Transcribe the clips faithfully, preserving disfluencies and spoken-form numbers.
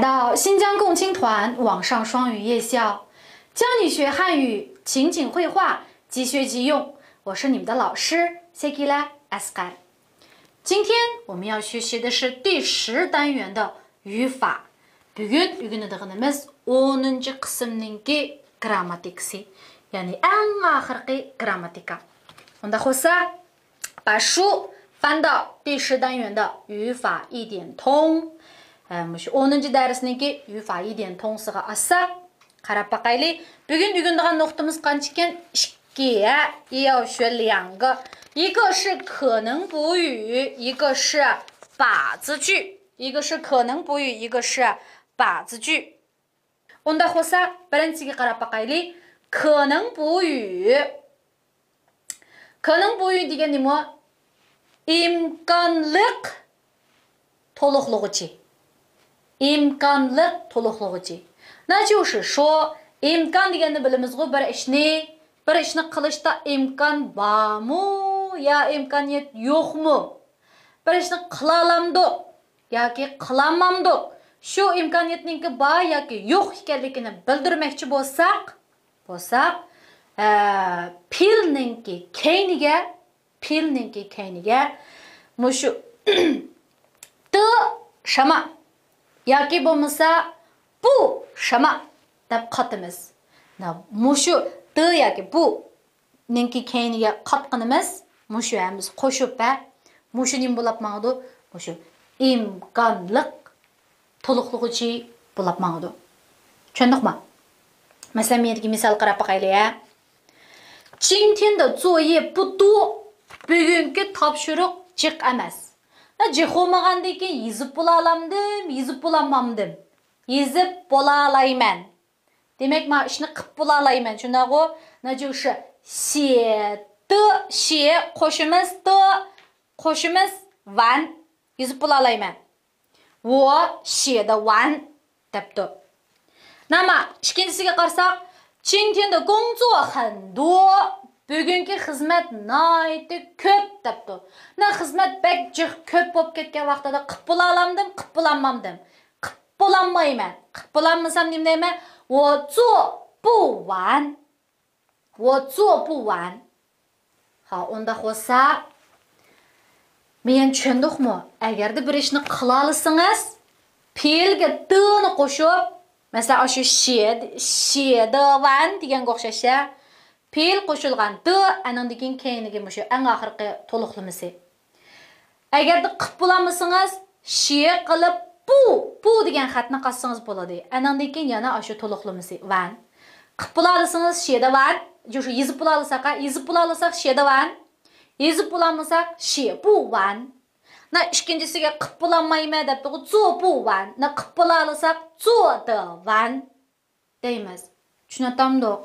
到新疆共青团网上双语夜校，教你学汉语，情景会话，即学即用。我是你们的老师谢吉拉阿斯卡。今天我们要学习的是第十单元的语法。 بۈگۈن ئۆگىنىدىغىنىمىز ئونىنچى قىسىمنىڭكى گرامماتىكىسى، يەنى ئەڭ ئاخىرقى گرامماتىكا. ئۇنداق بولسا، 把书翻到第十单元的语法一点通. ئە، مۇشۇ ئونىنچى دەرسنىڭكى 语法一点通 سىغا ئاچساق، قاراپ باقايلى. بۈگۈن ئۆگىنىدىغان نۇقتىمىز قانچىكەن؟ ئىككى، ھە؟ 要学两个. 一个是可能补语，一个是把词句。一个是可能补语，一个是把词句。 ئۇنداق بولسا، بىرىنچىسىگە قاراپ باقايلى. 可能补语. 可能补语 دېگەن نېمە؟ ئىمكانلىق تولۇقلىغۇچى. ئىمكانلىق تولۇقلىغۇچى. 那就是说، ئىمكان دېگەننى بىلىمىزغۇ، بىر ئىشنى، بىر ئىشنى قىلىشتا ئىمكان بارمۇ يا ئىمكانىيەت يوقمۇ؟ بىر ئىشنى قىلالامدۇق ياكى قىلالمامدۇق؟ شۇ ئىمكانىيەتنىڭكى بار ياكى يوق ئىكەنلىكىنى بىلدۈرمەكچى بولساق، بولساق، ئە، پېئىلنىڭكى كەينىگە، پېئىلنىڭكى كەينىگە مۇشۇ 的什么 ياكى بولمىسا 不什么 دەپ قاتىمىز. مۇشۇ 的 ياكى 不 نىڭكى كەينىگە قاتقىنىمىز مۇشۇ ھەممىسى قوشۇپ، ھە، مۇشۇ نېمە بولاپ ماڭىدۇ؟ مۇشۇ ئىمكانلىق تولۇقلىغۇچى بولاپ ماڭىدۇ. چۈشەندۇقما؟ مەسىلەن، مەن يەردىكى مىسال قاراپ باقايلى، ھە. 今天的作业不多. بۈگۈنكى تاپشۇرۇق جىق ئەمەس. ھە، جىق بولمىغاندىن كېيىن يېزىپ بولالامدىم، يېزىپ بولالمامدىم؟ يېزىپ بولالايمەن. دېمەك، مانا ئىشنى قىپ بولالايمەن، شۇنداقغۇ؟ 那就是写的، 写 قوشىمىز 的، قوشىمىز 完. يېزىپ بولالايمەن. 我写得完 دەپتۇ. 那么 ئىككىنچىسىگە قارىساق، 今天的工作很多. بۈگۈنكى خىزمەت ناھايىتى كۆپ دەپتۇ. مانا خىزمەت بەك جىق كۆپ بولۇپ كەتكەن ۋاقتىدا قىپ بولالامدىم، قىپ بولالمامدىم؟ قىپ بولالمايمەن. قىپ بولالمىسام نېمە دەيمەن؟ 我做不完. 我做不完. ھا، ئۇنداق بولسا، مېنى چۈشەندۇقمۇ؟ ئەگەردە بىر ئىشنى قىلالىسىڭىز، پېئىلگە 的نى قوشۇپ، مەسىلەن، ئاشۇ 写، 写得完 دېگەنگە ئوخشاش، ھە؟ پېئىل قوشۇلغان 的، ئەنىڭدىن كېيىن كەينىدىكى مۇشۇ ئەڭ ئاخىرقى تولۇقلىمىسى. ئەگەردە قىپ بولالمىسىڭىز، 写 قىلىپ 不، 不 دېگەن خەتنى قاتسىڭىز بولىدۇ. ئەنىڭدىن كېيىن يەنە ئاشۇ تولۇقلىمىسى 完. قىپ بولالىسىڭىز، 写得完. شۇ يېزىپ بولالىساق، ھە، يېزىپ بولالىساق، 写得完. يېزىپ بولالمىساق، 写不完. مانا ئىككىنچىسىگە قىپ بولالمايمەن دەپتىغۇ، 做不完. مانا قىپ بولالىساق، 做得完 دەيمىز. چۈشىنىۋاتامدۇق؟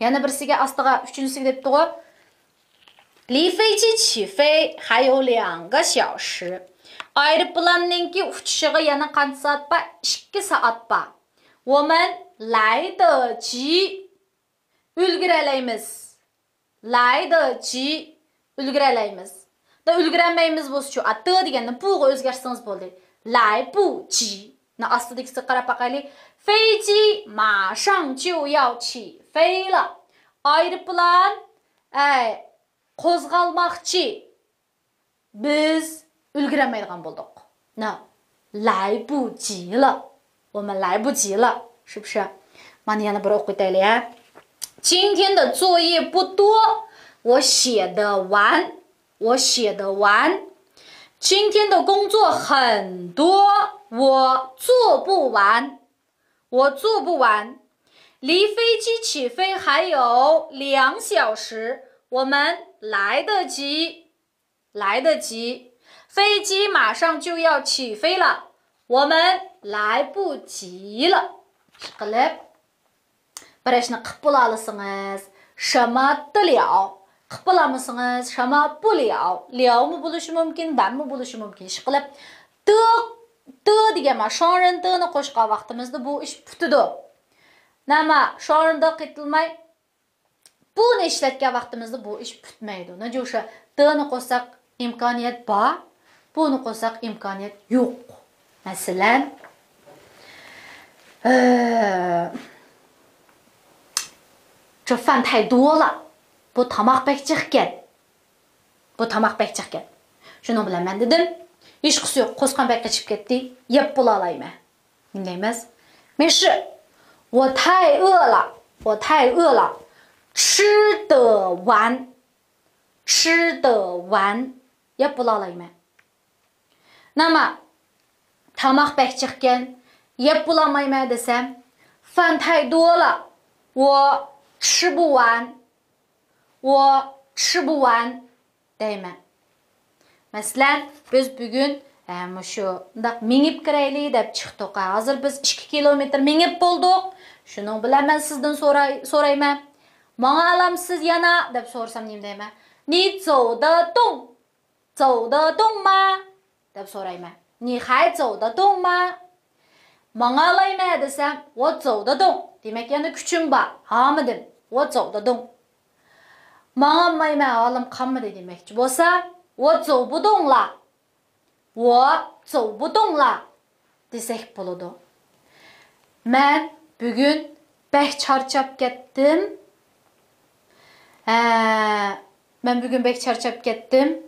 يەنە بىرسىگە ئاستىغا، ئۈچىنچىسىگە دەپتىغۇ، 离飞机起飞还有两个小时. ئايروپىلاننىڭكى ئۇچۇشىغا يەنە قانچە سائەت بار؟ ئىككى سائەت بار. 我们来得及. ئۈلگۈرەلەيمىز. 来得及. ئۈلگۈرەلەيمىز. دا ئۈلگۈرەلمەيمىز بولسىچۇ؟ ئا، 的 دېگەننى 不 غا ئۆزگەرتسىڭىز بولدى. 来不及. نا ئاستىدىكىسىگە قاراپ باقايلى. 飞机马上就要起飞了. ئايروپىلان، ئەي، قوزغالماقچى. بىز ئۈلگۈرەلمەيدىغان بولدۇق. نا، 来不及了. 我们来不及了，是不是？ مانا يەنە بىر ئوقۇۋېتەيلى، ھە. 今天的作业不多，我写得完，我写得完。今天的工作很多，我做不完，我做不完。离飞机起飞还有两小时，我们来得及。 来得及。飞机马上就要起飞了，我们来不及了。 ئىشقىلىپ، بىر ئىشنى قىپ بولالىسىڭىز، 什么得了. قىپ بولالمىسىڭىز، 什么不了. 了 مۇ بولۇشى مۇمكىن، 完 مۇ بولۇشى مۇمكىن. ئىشقىلىپ، 的، 的 دېگەن مانا 双人的 نى قوشقان ۋاقتىمىزدا بۇ ئىش پۈتىدۇ. نېمە، 双人的 قېتىلماي، 不 نى ئىشلەتكەن ۋاقتىمىزدا بۇ ئىش پۈتمەيدۇ. نەجۇشا، 的 نى قوشساق ئىمكانىيەت بار، 不 نى قوشساق ئىمكانىيەت يوق. مەسىلەن، ئە، 这饭太多了. بۇ تاماق بەك جىقكەن. بۇ تاماق بەك جىقكەن. شۇنىڭ بىلەن مەن دېدىم، ھېچقىسى يوق، قورسىقىم بەك قېچىپ كەتتى، يەپ بولالايمەن. نېمە دەيمىز؟ 没事. 我太饿了. 我太饿了. 吃得完. 吃得完. يەپ بولالايمەن. نېمە؟ تاماق بەك جىقكەن، يەپ بولالمايمەن دېسەم، 饭太多了. 我吃不完. 我吃不完 دەيمەن. مەسىلەن، بىز بۈگۈن، ئە، مۇشۇنداق مېڭىپ كىرەيلى دەپ چىقتۇق. ھازىر بىز ئىككى كىلومېتىر مېڭىپ بولدۇق. شۇنىڭ بىلەن مەن سىزدىن سوراي-، سورايمەن. ماڭالامسىز يەنە دەپ سورىسام نېمە دەيمەن؟ 你走得动. 走得动吗؟ دەپ سورايمەن. 你还走得动吗؟ ماڭالايمەن دېسەم، 我走得动. دېمەك، يەنە كۈچۈم بار. ھامىدىم. 我走得动. ماڭالمايمەن، ھالىم قالمىدى دېمەكچى بولسا، 我走不动了. 我走不动了 دېسەك بولىدۇ. مەن بۈگۈن بەك چارچاپ كەتتىم. ھە، مەن بۈگۈن بەك چارچاپ كەتتىم.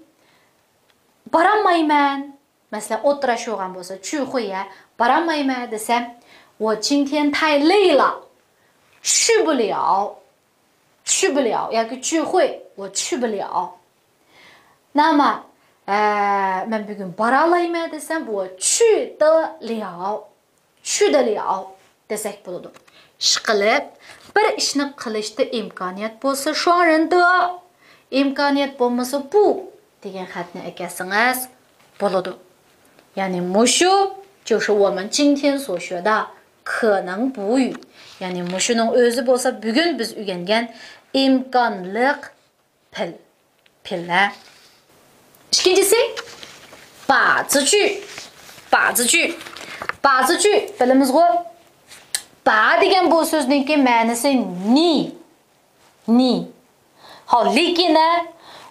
بارالمايمەن. مەسىلەن، ئوتتۇرا شۇغان بولسا، 去会 ھە، بارالمايمەن دېسەم، 我今天太累了，去不了. 去不了 ياكى 去会، 我去不了. نېمە؟ ئە، مەن بۈگۈن بارالايمەن دېسەم، 我去得了. 去得了 دېسەك بولىدۇ. ئىشقىلىپ، بىر ئىشنى قىلىشتا ئىمكانىيەت بولسا، 双人的، ئىمكانىيەت بولمىسا، 不 دېگەن خەتنى ئەكەلسىڭىز بولىدۇ. يەنى مۇشۇ، 就是我们今天所学的可能不语. يەنى مۇشۇنىڭ ئۆزى بولسا بۈگۈن بىز ئۆگەنگەن ئىمكانلىق پېئىل. پېئىل ھە. ئىككىنچىسى، 把词句. 把词句. 把词句 بىلىمىزغۇ؟ 把 دېگەن بۇ سۆزنىڭكى مەنىسى 你. 你. ھاۋ، لېكىن ھە،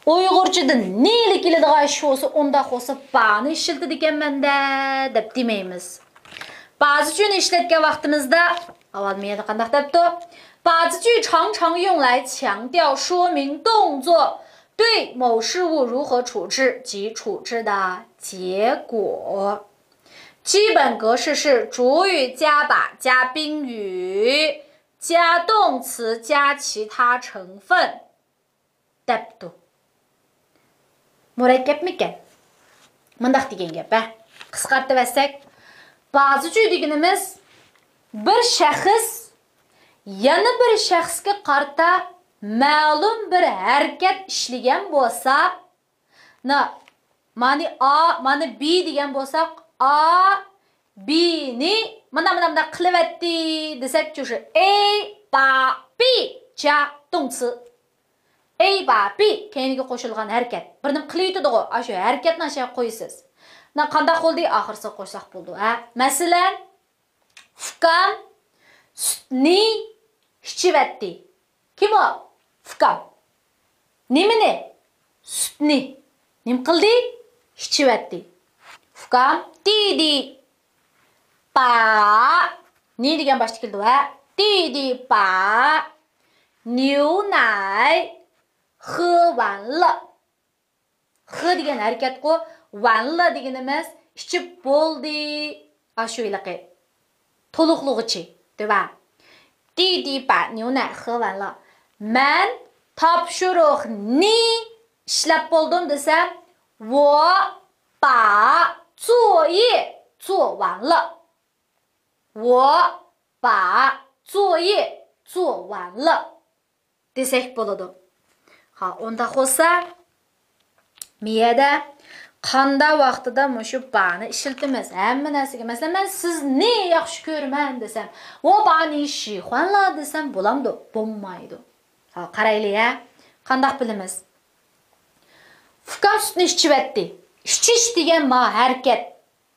ئۇيغۇرچىدا 你 لىك كېلىدىغان ئىش بولسا، ئۇنداق بولسا 把 نى ئىشلىتىدىكەنمەن-دە دەپ دېمەيمىز. 把词句نى ئىشلەتكەن ۋاقتىمىزدا، ئاۋۋال مىيەدە قانداق دەپتۇ؟ 把词句常常用来强调说明动作对某事物如何处置及处置的结果。基本格式是主语加把加宾语加动词加其他成分. دەپتۇ. مۇرەككەپمىكەن؟ مۇنداق دېگەن گەپ ھە. قىسقارتىۋەتسەك، 把词句 دېگىنىمىز بىر شەخس يەنە بىر شەخسكە قارىتا مەلۇم بىر ھەرىكەت ئىشلىگەن بولسا، نا، مانى ئا، مانى بى دېگەن بولساق، ئا بىنى مانا مانا مۇنداق قىلىۋەتتى دېسەك، 就是 A 把 B加动词. A 把 B كەينىگە قوشۇلغان ھەرىكەت. بىر نېمە قىلىۋېتىدىغۇ، ئاشۇ ھەرىكەتنى ئاشۇ يەرگە قويىسىز. مانا قانداق بولدى؟ ئاخىرسىغا قوشساق بولىدۇ ھە. مەسىلەن، ئۇكام سۈتنى ئىچىۋەتتى. كىم ئۇ؟ ئۇكام. نېمىنى؟ سۈتنى. نېمە قىلدى؟ ئىچىۋەتتى. ئۇكام 弟弟把 نى دېگەن باشتا كېلىدۇ ھە. 弟弟把牛奶喝完了. خ دېگەن ھەرىكەتقۇ، 完了 دېگىنىمىز ئىچىپ بولدى. ئاشۇ ھېلىقى تولۇقلىغۇچى، 对吧؟ 弟弟把牛奶喝完了. مەن تاپشۇرۇقنى ئىشلەپ بولدۇم دېسەم، 我把作业做完了. 我把作业做完了. دېسەك بولىدۇ. ھا، ئۇنداق بولسا، مىيەدە قاندا ۋاقتىدا مۇشۇ 把 نى ئىشلىتىمىز؟ ھەممە نەرسىگە. مەسىلەن، مەن سىزنى ياخشى كۆرىمەن دېسەم، 我把你喜欢了 دېسەم بولامدۇ؟ بولمايدۇ. ھا، قارايلى ھە. قانداق بىلىمىز؟ ئۇكام سۈتنى ئىچىۋەتتى. ئىچىش دېگەن ما ھەرىكەت.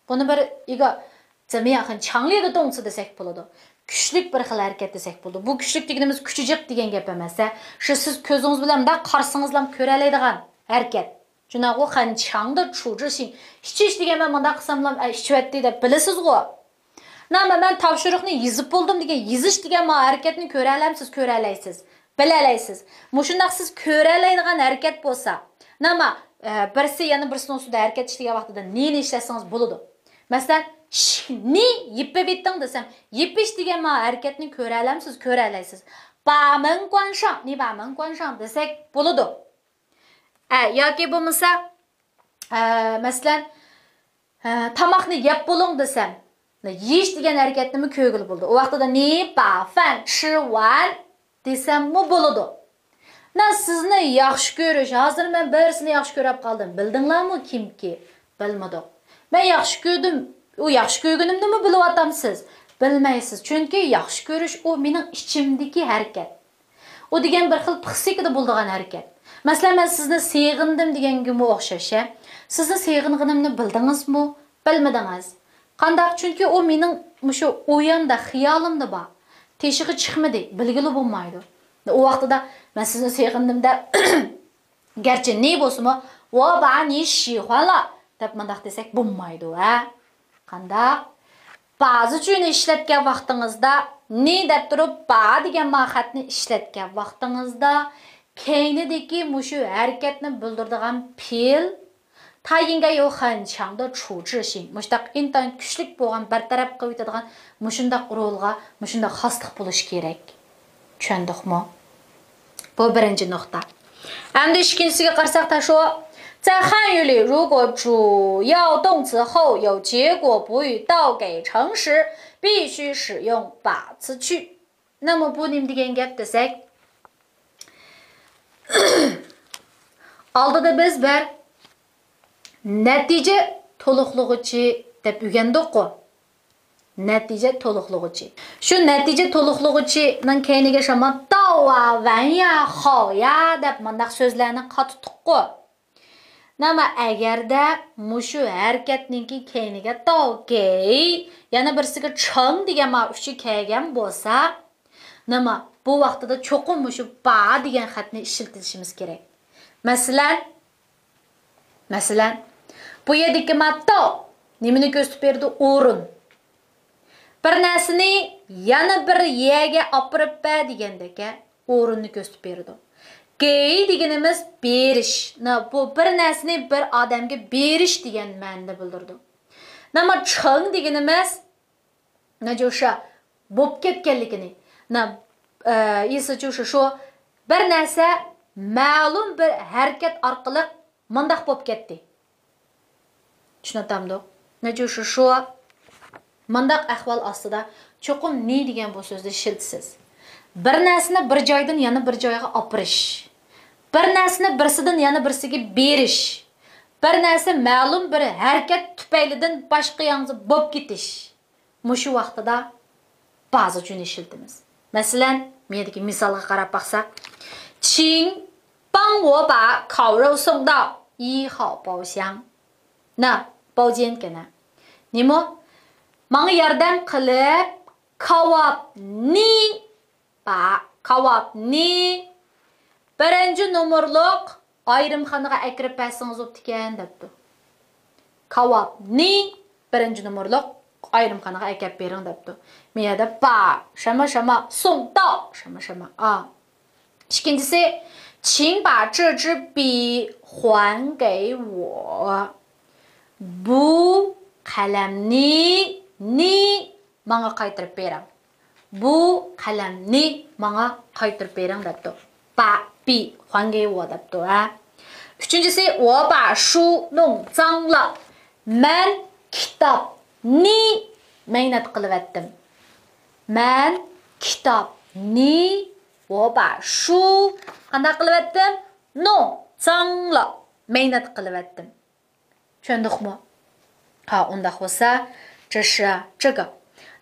بۇنى بىر 一个怎么样很强烈的动词 دېسەك بولىدۇ. كۈچلۈك بىر خىل ھەرىكەت دېسەك بولىدۇ. بۇ كۈچلۈك دېگىنىمىز كۈچى جىق دېگەن گەپ ئەمەس ھە. شۇ سىز كۆزىڭىز بىلەن مۇنداق قارىسىڭىزلا كۆرەلەيدىغان ھەرىكەت. 就那个很强的处置性. ئىچىش دېگەن مەن مۇنداق قىلساملا، ئە، ئىچىۋەتتى دەپ بىلىسىزغۇ. ناما مەن تاپشۇرۇقنى يېزىپ بولدۇم دېگەن يېزىش دېگەن ما ھەرىكەتنى كۆرەلەمسىز؟ كۆرەلەيسىز. بىلەلەيسىز. مۇشۇنداق سىز كۆرەلەيدىغان ھەرىكەت بولسا، ناما، ئە، بىرسى يەنە بىرسىنىڭ ئۈستىدە ھەرىكەت ئىشلىگەن ۋاقتىدا نىنى ئىشلەتسىڭىز بولىدۇ. مەسىلەن، شىكنى يېپىۋېتىڭ دېسەم، يېپىش دېگەن ما ھەرىكەتنى كۆرەلەمسىز؟ كۆرەلەيسىز. بامېنگۇانشاڭ، نى بامېنگۇانشاڭ دېسەك بولىدۇ. ئە، ياكى بولمىسا، ئە، مەسىلەن، ئە، تاماقنى يەپ بولۇڭ دېسەم، يېيىش دېگەن ھەرىكەتنىمۇ كۆرگىلى بولىدۇ. ئۇ ۋاقتىدا نى با فەن شى ۋەن دېسەممۇ بولىدۇ. نا سىزنى ياخشى كۆرۈش، ھازىر مەن بىرسىنى ياخشى كۆرۈپ قالدىم. بىلدىڭلارمۇ كىمكى؟ بىلمىدۇق. مەن ياخشى كۆردۈم. ئۇ ياخشى كۆرگىنىمنىمۇ بىلىۋاتامسىز؟ بىلمەيسىز. چۈنكى ياخشى كۆرۈش ئۇ مېنىڭ ئىچىمدىكى ھەرىكەت. ئۇ دېگەن بىر خىل پىخسىكىدا بولىدىغان ھەرىكەت. مەسىلەن، مەن سىزنى سېغىندىم دېگەنگىمۇ ئوخشاش، ھە؟ سىزنى سېغىنغىنىمنى بىلدىڭىزمۇ؟ بىلمىدىڭىز. قانداق؟ چۈنكى ئۇ مېنىڭ مۇشۇ ئويۇندا، خىيالىمدا بار. تېشىغا چىقمىدى، بىلگىلى بولمايدۇ. ئۇ ۋاقتىدا مەن سىزنى سېغىندىم دەپ، گەرچە نى بولسىمۇ، ۋا با نى شىخۇەنلا دەپ مۇنداق دېسەك بولمايدۇ، ھە؟ قانداق؟ بازىچۈنى ئىشلەتكەن ۋاقتىڭىزدا، نى دەپ تۇرۇپ، با دېگەن ما خەتنى ئىشلەتكەن ۋاقتىڭىزدا، كەينىدىكى مۇشۇ ھەرىكەتنى بىلدۈرىدىغان پېئىل، تايىنگە يو خەن چاڭدا چۇ چىشىڭ، مۇشۇنداق ئىنتايىن كۈچلۈك بولغان، بىر تەرەپ قىلىۋېتىدىغان مۇشۇنداق رولغا، مۇشۇنداق خاسلىق بولۇشى كېرەك. چۈشەندۇقمۇ؟ بۇ بىرىنچى نۇقتا. ئەمدى ئىككىنچىسىگە قارىساق، تاشۇ. 在汉语里，如果主要动词后有结果补语倒给成时，必须使用把词去。那么 بۇ نېمە دېگەن گەپ دېسەك، ئالدىدا بىز بىر نەتىجە تولۇقلىغۇچى دەپ ئۆگەندۇققۇ. نەتىجە تولۇقلىغۇچى. شۇ نەتىجە تولۇقلىغۇچىنىڭ كەينىگە شامان تاۋا، ۋەنيا، خاۋيا دەپ مۇنداق سۆزلەرنى قاتتۇققۇ. نېمە ئەگەردە مۇشۇ ھەرىكەتنىڭكى كەينىگە تاۋ گېي، يەنە بىرسىگە چاڭ دېگەن ما ئۈچى كەلگەن بولسا، نېمە بۇ ۋاقتىدا چوقۇم مۇشۇ با دېگەن خەتنى ئىشلىتىشىمىز كېرەك. مەسىلەن، مەسىلەن، بۇ يەردىكى ماتتاۋ نېمىنى كۆرسىتىپ بېرىدۇ؟ ئورۇن. بىر نەرسىنى يەنە بىر يەرگە ئاپىرىپ بەر دېگەندەك، ئورۇننى كۆرسىتىپ بېرىدۇ. گېي دېگىنىمىز بېرىش. نە، بۇ بىر نەرسىنى بىر ئادەمگە بېرىش دېگەن مەنىنى بىلدۈرىدۇ. نەمە چېڭ دېگىنىمىز نەجۇشا بولۇپ كەتكەنلىكىنى، نە، ئە، يېسىجۇشا شۇ بىر نەرسە مەلۇم بىر ھەرىكەت ئارقىلىق مۇنداق بولۇپ كەتتى. چۈشىنىۋاتامدۇق؟ نەجۇشا شۇ مۇنداق ئەھۋال ئاستىدا چوقۇم نى دېگەن بۇ سۆزنى ئىشلىتىسىز. بىر نەرسىنى بىر جايدىن يەنە بىر جايغا ئاپىرىش. بىر نەرسىنى بىرسىدىن يەنە بىرسىگە بېرىش. بىر نەرسە مەلۇم بىر ھەرىكەت تۈپەيلىدىن باشقا ياڭزا بولۇپ كېتىش. مۇشۇ ۋاقتىدا بازىچۈنى ئىشلىتىمىز. مەسىلەن، مۇيەردىكى مىسالغا قاراپ باقساق، 请帮我把烤肉送到一号包厢. نە، باۋجيەنكەنە. نېمۇ؟ ماڭا ياردەم قىلىپ، كاۋاپنى، با، كاۋاپنى بىرىنچى نومۇرلۇق ئايرىمخانىغا ئەكىرىپ بەرسىڭىز بوپتىكەن، دەپتۇ. كاۋاپنى بىرىنچى نومۇرلۇق ئايرىمخانىغا ئەكەپ بېرىڭ، دەپتۇ. مۇ يەردە با، شاما شاما، سوڭ داۋ، شاما شاما، ئا. ئىككىنچىسى، 请把这支笔还给我. بۇ قەلەمنى، نى، ماڭا قايتۇرۇپ بېرىڭ. بۇ قەلەمنى ماڭا قايتۇرۇپ بېرىڭ دەپتۇ. با، بى، خۇەنگەي ۋو دەپتۇ، ھە. ئۈچىنچىسى، ۋو با شۇ نوڭ زاڭلا. مەن كىتابنى مەينەت قىلىۋەتتىم. مەن كىتابنى، ۋو با شۇ، قانداق قىلىۋەتتىم؟ نوڭ زاڭلا مەينەت قىلىۋەتتىم. چۈشەندۇقمۇ؟ ھا، ئۇنداق بولسا، 这是这个.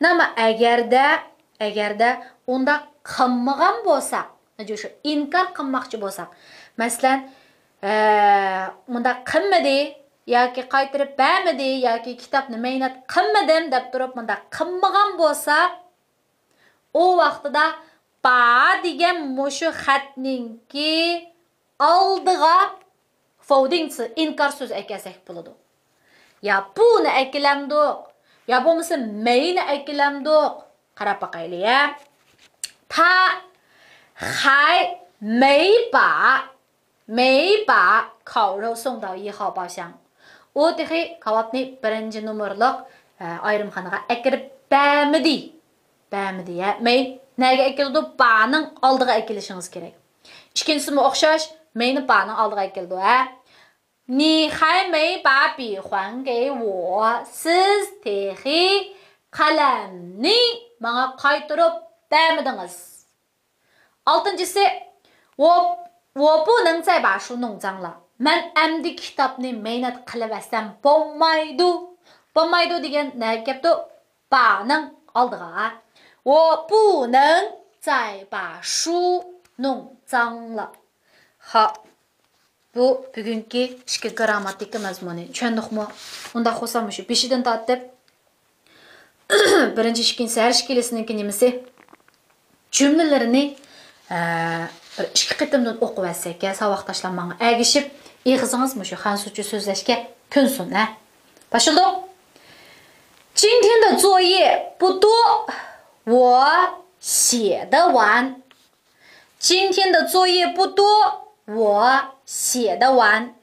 نېمە ئەگەردە، ئەگەردە ئۇنداق قىلمىغان بولساق، نەجۇشۇ ئىنكار قىلماقچى بولساق، مەسىلەن، ئە، مۇنداق قىلمىدى ياكى قايتۇرۇپ بەرمىدى ياكى كىتابنى مەينەت قىلمىدىم دەپ تۇرۇپ مۇنداق قىلمىغان بولساق، ئۇ ۋاقتىدا با دېگەن مۇشۇ خەتنىڭكى ئالدىغا فوۋدىڭ چى ئىنكار سۆزى ئەكەلسەك بولىدۇ. يا بۇنى ئەكېلەمدۇق، يا بولمىسا مېينى ئەكېلەمدۇق؟ قاراپ باقايلى، ھە. 他还没把، 没把烤肉送到一号包厢. ئۇ تېخى كاۋاپنى بىرىنچى نومۇرلۇق، ئە، ئايرىمخانىغا ئەكىرىپ بەرمىدى. بەرمىدى، ھە. 没 نەگە ئەكېلىدۇ؟ 把نىڭ ئالدىغا ئەكېلىشىڭىز كېرەك. ئىككىنچىسىمۇ ئوخشاش، 没نى 把نىڭ ئالدىغا ئەكېلىدۇ، ھە. 你还没把笔还给我. سىز تېخى قەلەمنى ماڭا قايتۇرۇپ بەرمىدىڭىز. ئالتىنچىسى، 我، 我不能再把书弄脏了. مەن ئەمدى كىتابنى مەينەت قىلىۋەتسەم بولمايدۇ. بولمايدۇ دېگەن نەگە كەپتۇ؟ 把 نىڭ ئالدىغا. 我不能再把书弄脏了. ھا، بۇ بۈگۈنكى ئىككى گىرامماتىكا مەزمۇنى. چۈشەندۇقمۇ؟ ئۇنداق بولسا مۇشۇ بېشىدىن تارتىپ بىرىنچى، ئىككىنچى، ھەر ئىككىلىسىنىڭكى نېمىسى؟ جۈملىلىرىنى، ئە، بىر ئىككى قېتىمدىن ئوقۇۋەتسەك، ھە، ساۋاقداشلار ماڭا ئەگىشىپ، ئېغىزىڭىز مۇشۇ خەنزۇچە سۆزلەشكە كۆنسۇن، ھە. باشلىدۇق. 今天的作业不多，我写得完。今天的作业不多，我写得完。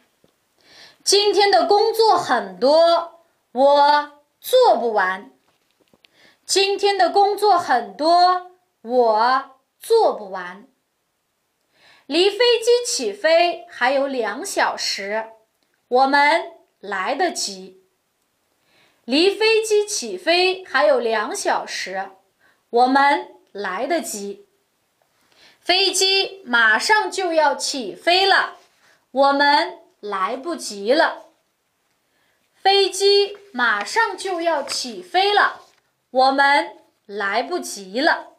今天的工作很多，我做不完。今天的工作很多，我做不完。离飞机起飞还有两小时，我们来得及。离飞机起飞还有两小时，我们来得及。飞机马上就要起飞了，我们来不及了。飞机马上就要起飞了，我们来不及了。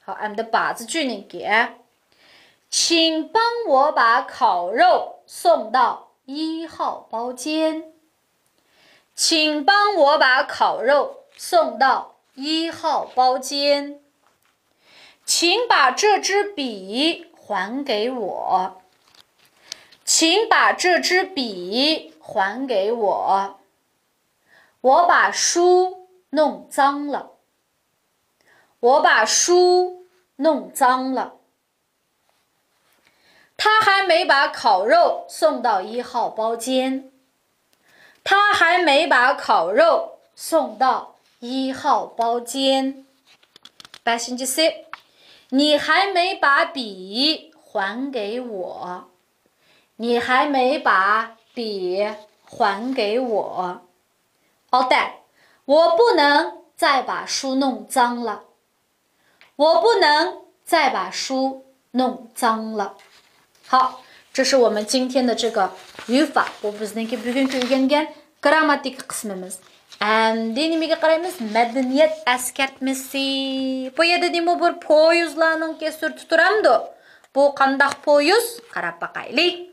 好，俺们的把字句呢，给，请帮我把烤肉送到一号包间。请帮我把烤肉送到一号包间。请把这支笔还给我。请把这支笔还给我。我把书弄脏了。我把书弄脏了。他还没把烤肉送到一号包间。他还没把烤肉送到一号包间。 بەشىنچىسى، 你还没把笔还给我。你还没把笔还给我。 ئالتە، 我不能再把书弄脏了。我不能再把书弄脏了。 好，这是我们今天的这个语法， بۇ بىزنىڭكى بۈگۈنكى ئۆگەنگەن گىرامماتىكا قىسمىمىز. ئەمدى نېمىگە قارايمىز؟ مەدەنىيەت ئەسكەرتمىسى. بۇ يەردە نېمە بار؟ پويىزلارنىڭكى سۈرىتى تۇرامدۇ؟ بۇ قانداق پويىز؟ قاراپ باقايلى.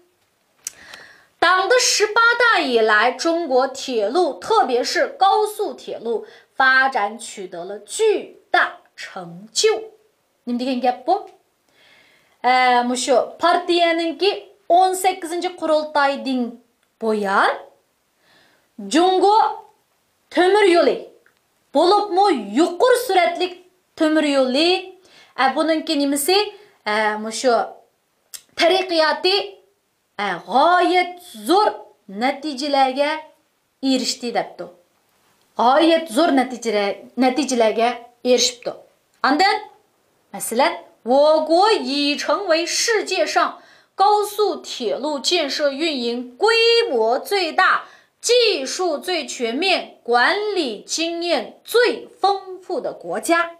党的十八大以来，中国铁路，特别是高速铁路，发展取得了巨大成就。 نېمە دېگەن گەپ بۇ؟ ئە، مۇشۇ پارتىيەنىڭكى ئون سەككىزىنچى قۇرۇلتايدىن بۇيان، جۇڭگو تۆمۈر يولى، بولۇپمۇ يۇقىرى سۈرئەتلىك تۆمۈر يولى، ئە، بۇنىڭكى نېمىسى؟ ئە، مۇشۇ تەرەققىياتى، ئە، غايەت زور نەتىجىلەرگە ئېرىشتى دەپتۇ. غايەت زور نەتىجىلەر-، نەتىجىلەرگە ئېرىشىپتۇ. ئاندىن، مەسىلەن، 我国已成为世界上高速铁路建设运营规模最大、技术最全面、管理经验最丰富的国家。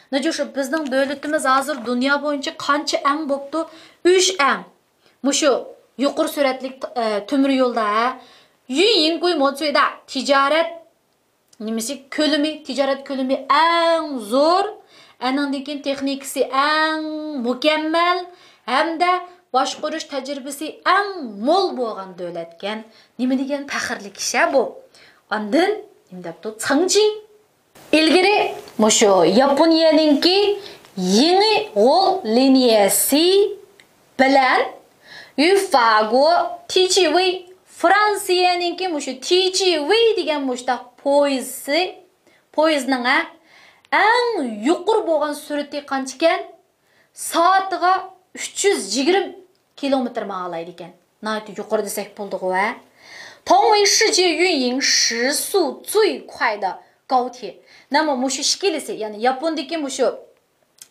那就是 بىزنىڭ دۆلىتىمىز ھازىر دۇنيا بويىچە قانچە ئەڭ بوپتۇ؟ ئۈچ ئەڭ. مۇشۇ يۇقىرى سۈرئەتلىك، ئە، تۆمۈر يولدا، ھە، 运营规模最大، تىجارەت نېمىسى، كۆلىمى، تىجارەت كۆلىمى ئەڭ زور، ئەنىڭدىن كېيىن تېخنىكىسى ئەڭ مۇكەممەل ھەمدە باشقۇرۇش تەجرىبىسى ئەڭ مول بولغان دۆلەتكەن. نېمە دېگەن پەخىرلىك ئىش-ە بۇ. ئاندىن نېمە دەپتۇ؟ 曾经. ئىلگىرى مۇشۇ ياپونىيەنىڭكى يېڭى غول لىنىيەسى بىلەن 与法国 تىجىۋېي، فرانسىيەنىڭكى مۇشۇ تىجىۋېي دېگەن مۇشتاق پويىزى پويىزنىڭ، ھە، ئەڭ يۇقىرى بولغان سۈرئىتى قانچىكەن؟ سائىتىغا ئۈچ يۈز يىگىرمە كىلومېتىر ماڭالايدىكەن. ناھايىتى يۇقىرى دېسەك بولىدىغۇ، ھە؟ 同为世界运营时速最快的高铁. نەمۇ مۇشۇ ئىككىلىسى، يەنى ياپوندىكى مۇشۇ،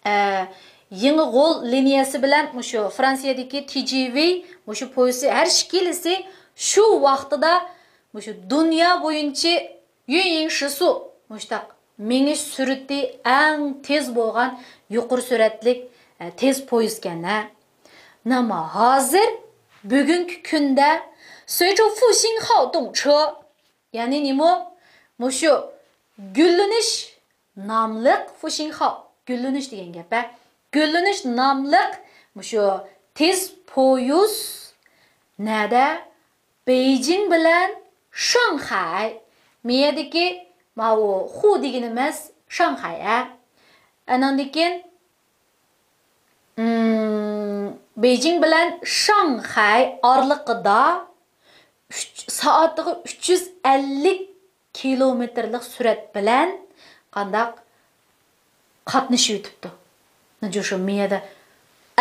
ئە، يېڭى غول لىنىيەسى بىلەن مۇشۇ فرانسىيەدىكى تى جى ۋى مۇشۇ پويىزى ھەر ئىككىلىسى شۇ ۋاقتىدا مۇشۇ دۇنيا بويىچە 运营时速 مۇشتاق مېڭىش سۈرئىتى ئەڭ تېز بولغان يۇقىرى سۈرئەتلىك، ئە، تېز پويىزكەن، ھە. نېمە ھازىر بۈگۈنكى كۈندە 随着复兴号动车، يەنى نېمە؟ مۇشۇ گۈللىنىش ناملىق، 复兴号، گۈللىنىش دېگەن گەپ، ھە. گۈللىنىش ناملىق مۇشۇ تېز پويىز نەدە؟ بېيجىڭ بىلەن شاڭخەي. مىيەدىكى ماۋۇ خۇ دېگىنىمىز شاڭخەي، ھە. ئاناندىن كېيىن، ئىم، بېيجىڭ بىلەن شاڭخەي ئارىلىقىدا ئۈچ، سائىتىغا ئۈچ يۈز ئەللىك كىلومېتىرلىق سۈرئەت بىلەن قانداق قاتنىشىۋېتىپتۇ. نىجۇشۇ مىيەدە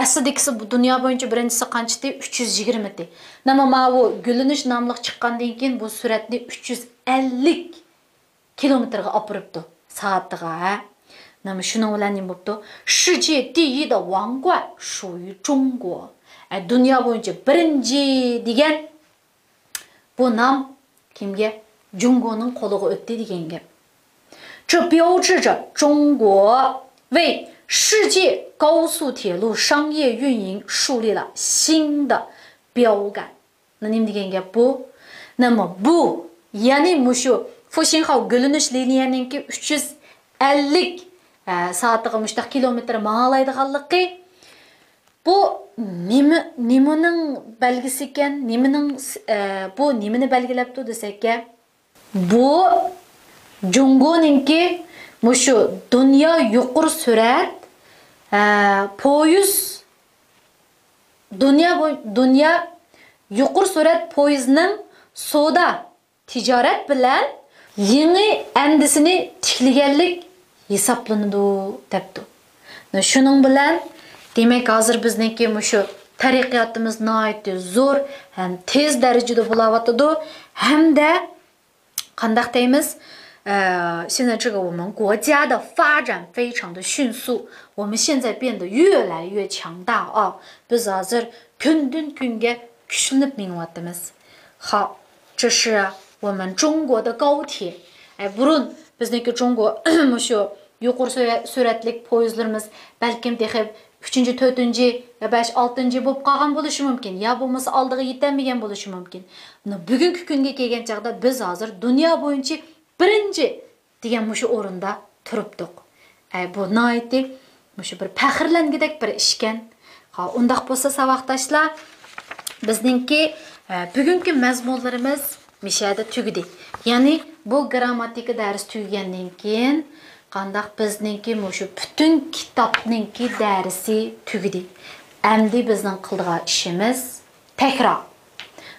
ئەسلىدىكىسى بۇ دۇنيا بويىچە بىرىنچىسى قانچىتى؟ ئۈچ يۈز يىگىرمە تى. نېمە ماۋۇ گۈللىنىش ناملىق چىققاندىن كېيىن بۇ سۈرئەتنى ئۈچ يۈز ئەللىك كىلومېتىرغا ئاپىرىپتۇ سائىتىغا، ھە. نېمە شۇنىڭ بىلەن نېمە بوپتۇ؟ 世界第一的王冠属于中国. ئە، دۇنيا بويىچە بىرىنچى دېگەن بۇ نام كىمگە؟ جۇڭگونىڭ قولىغا ئۆتتى دېگەن گەپ. 这标志着中国为世界高速铁路商业运营树立了新的标杆. نېمە دېگەن گەپ بۇ؟ نېمە بۇ؟ يەنى مۇشۇ فۇشىڭخاۋ گۈللىنىش لىنىيەنىڭكى ئۈچ يۈز ئەللىك، ئە، سائىتىغا مۇشتاق كىلومېتىر ماڭالايدىغانلىقى، بۇ نېمە، نېمىنىڭ بەلگىسى ئىكەن؟ نېمىنىڭ، ئە، بۇ نېمىنى بەلگىلەپتۇ دېسەككە، بۇ جۇڭگونىڭكى مۇشۇ دۇنيا يۇقىرى سۈرئەت، ئە، پويىز، دۇنيا بوي-، دۇنيا يۇقىرى سۈرئەت پويىزنىڭ سودا تىجارەت بىلەن يېڭى ئەندىزىنى تىكلىگەنلىك ھېسابلىنىدۇ، دەپتۇ. شۇنىڭ بىلەن، دېمەك، ھازىر بىزنىڭكى مۇشۇ تەرەققىياتىمىز ناھايىتى زور ھەم تېز دەرىجىدە بولاۋاتىدۇ ھەمدە قانداق دەيمىز؟ ئە، 现在这个我们国家的发展非常的迅速，我们现在变得越来越强大啊。 بىز ھازىر كۈندىن كۈنگە كۈچلىنىپ مېڭىۋاتىمىز. 好，这是我们中国的高铁. ئە، بۇرۇن بىزنىڭكى جۇڭگو مۇشۇ يۇقىرى سۈرە-، سۈرئەتلىك پويىزلىرىمىز بەلكىم تېخى ئۈچىنچى، تۆتىنچى، يا بەش، ئالتىنچى بولۇپ قالغان بولۇشى مۇمكىن. يا بولمىسا ئالدىغا يېتەلمىگەن بولۇشى مۇمكىن. مانا بۈگۈنكى كۈنگە كەلگەن چاغدا بىز ھازىر دۇنيا بويىچە بىرىنچى دېگەن مۇشۇ ئورۇندا تۇرۇپتۇق. ئەي، بۇ ناھايىتى مۇشۇ بىر پەخىرلەنگۈدەك بىر ئىشكەن. ھا، ئۇنداق بولسا، ساۋاقداشلار، بىزنىڭكى، ئە، بۈگۈنكى مەزمۇنلىرىمىز مىشەدە تۈگىدى. يەنى بۇ گىرامماتىكا دەرسى تۈگىگەندىن كېيىن، قانداق بىزنىڭكى مۇشۇ پۈتۈن كىتابنىڭكى دەرسى تۈگىدى. ئەمدى بىزنىڭ قىلىدىغان ئىشىمىز تەكرار.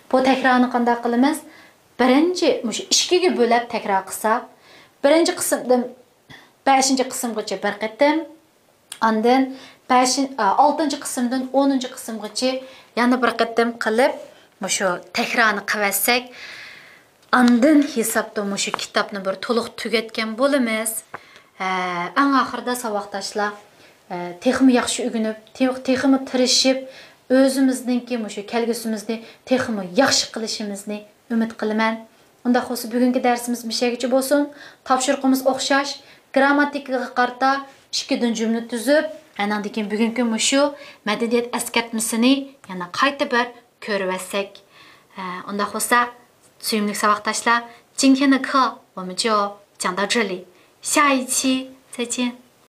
بۇ تەكرارنى قانداق قىلىمىز؟ بىرىنچى، مۇشۇ ئىككىگە بۆلەپ تەكرار قىلساق، بىرىنچى قىسىمدىن بەشىنچى قىسىمغىچە بىر قېتىم، ئاندىن بەشىن-، ئا، ئالتىنچى قىسىمدىن ئونىنچى قىسىمغىچە يەنە بىر قېتىم قىلىپ، مۇشۇ تەكرارنى قىلىۋەتسەك، ئاندىن ھېسابتا مۇشۇ كىتابنى بىر تولۇق تۈگەتكەن بولىمىز. ئە، ئەڭ ئاخىرىدا ساۋاقداشلار، ئە، تېخىمۇ ياخشى ئۆگىنىپ، تېخ-، تېخىمۇ تىرىشىپ، ئۆزىمىزنىڭكى مۇشۇ كەلگۈسىمىزنى تېخىمۇ ياخشى قىلىشىمىزنى ئۈمىد قىلىمەن. ئۇنداق بولسا، بۈگۈنكى دەرسىمىز مۇشۇ يەرگىچە بولسۇن. تاپشۇرۇقىمىز ئوخشاش. گىرامماتىكىغا قارىتا ئىككىدىن جۈملە تۈزۈپ، ئاناندىن كېيىن بۈگۈنكى مۇشۇ مەدەنىيەت ئەسكەرتمىسىنى يەنە قايتا بىر كۆرۈۋەتسەك. ئە، ئۇنداق بولسا، سۆيۈملۈك ساۋاقداشلار، 今天的课我们就讲到这里，下一期再见。